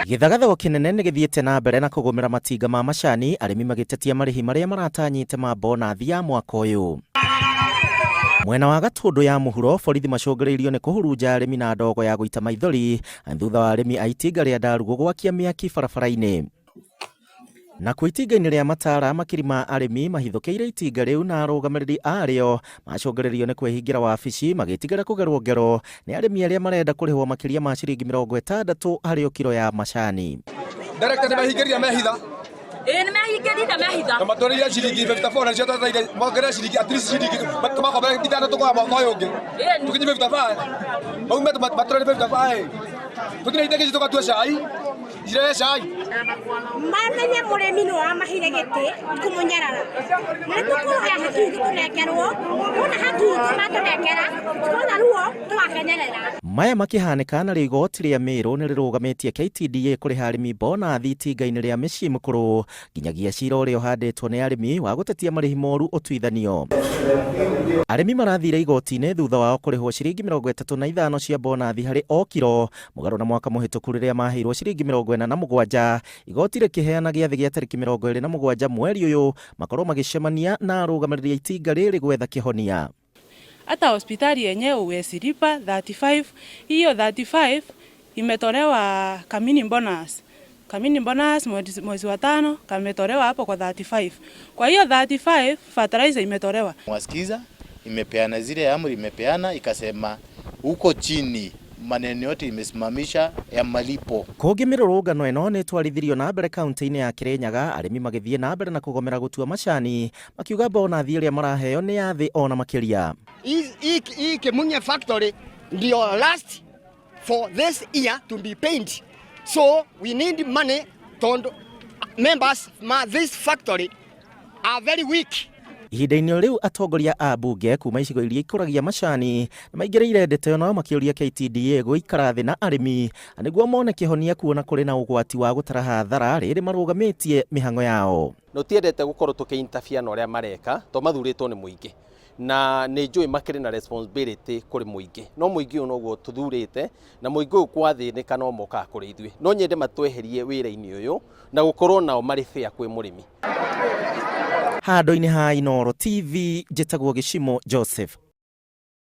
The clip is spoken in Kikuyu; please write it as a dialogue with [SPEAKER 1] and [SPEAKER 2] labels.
[SPEAKER 1] Gĩthagathago kĩnene nĩ gĩthiĩte na mbere na kũgũmĩra matinga ma macani, arĩmi magĩtetia marĩhi marĩa maratanyĩte ma bonathi ya mwaka ũyũ. Mwena wa Gatũndũ ya mũhuro, borithi macũngĩrĩirio nĩ kũhurunja arĩmi na ndogo ya gũita maithori thutha wa arĩmi a itinga rĩa Ndarugũ gwakia mĩaki barabara-inĩ. Nakuo itinga-inĩ rĩa Matara, makiri ma arĩmi mahithũkĩire itinga rĩu na arũgamĩrĩri arĩo macũngĩrĩirio nĩ kwĩhingĩra wabici magĩtigĩra kũgerwo ngero nĩ arĩmi arĩa marenda kũrĩhwo makĩria ma ciringi 60 harĩ o kiro ya macani.
[SPEAKER 2] Director nĩ mahingĩrire mehitha.
[SPEAKER 3] Ĩĩ nĩ mehingĩrire mehitha.
[SPEAKER 2] Na matũrĩire ciringi 54 na cio twetereire mongerere ciringi at least ciringi makombe ithano tũkoya mwaka ũyũ ũngĩ. Tũkinye 55. Maume matũrĩire 55. Tũkinye iteke tũgatue cai. Irehe cai.
[SPEAKER 4] Mamenye mũrĩmi nĩ wamahire gĩtĩ kũmũnyarara. Na nĩ tũkũhoya haki itũ tũnengerwo, wona haki itũ matũnengera, tũkona ruo tũgakenerera.
[SPEAKER 1] Maya makĩhanĩka narĩo igoti rĩa Meru nĩ rĩrũgamĩtie KTDA kũrĩha arĩmi bonathi itinga-inĩ rĩa mĩciĩ mĩkũrũ nginyagia cira ũrĩa ũhandĩtwo nĩ arĩmi wa gũtetia marĩhi moru ũtuithanio. Arĩmi marathire igoti-inĩ thutha wao kũrĩhwo ciringi 35 cia bonathi harĩ o kiro Mũgarũ na mwaka mũhĩtũku rĩrĩa maheirwo ciringi 47, igoti rĩkĩheana gĩathĩ gĩa tarĩki 27 mweri ũyũ makorwo magĩcemania na arũgamĩrĩri a itinga rĩrĩ gwetha kĩhonia.
[SPEAKER 5] Hata hospitali yenyewe huwezi lipa 35, hiyo 35 imetolewa kamini bonus. Kamini bonus mwezi wa tano kametolewa hapo kwa 35. Kwa hiyo 35 fertilizer imetolewa.
[SPEAKER 6] Mwasikiza imepeana zile amri imepeana ikasema huko chini maneno yote imesimamisha ya malipo.
[SPEAKER 1] Kũngĩ mĩrũrũngano ĩno nĩ ĩtwarithirio na mbere kaunti-inĩ ya Kirinyaga arĩmi magĩthiĩ na mbere na kũgomera gũtua macani makiuga bonathi ĩrĩa maraheo nĩ ya thĩ ona makĩria.
[SPEAKER 7] Hii Kimunye factory ndio last for this year to be paid. So we need money tondu members ma this factory are very weak.
[SPEAKER 1] Ihinda-inĩ o rĩu atongoria a mbunge kuma icigo iria ikũragia macani nĩ maingĩrĩire ndeto ĩno makĩũria KTDA gũikara thĩ na arĩmi nĩguo mone kĩhonia kuona kũrĩ na ũgwati wa gũtara hathara rĩrĩ marũgamĩtie mĩhang'o yao.
[SPEAKER 8] Na ũtiendete gũkorwo tũkĩ interfere na ũrĩa mareka to mathurĩtwo nĩ mũingĩ na nĩ njũĩ makĩrĩ na responsibility kũrĩ mũingĩ no mũingĩ ũyũ noguo tũthurĩte na mũingĩ ũyũ kwathĩnĩka no mokaga kũrĩ ithuĩ no nyende matweherie wĩra-inĩ ũyũ na gũkorwo nao marĩ fair kwĩ mũrĩmi.
[SPEAKER 1] Handũ-inĩ ha Inooro TV, njĩtagwo Gĩcimo Joseph.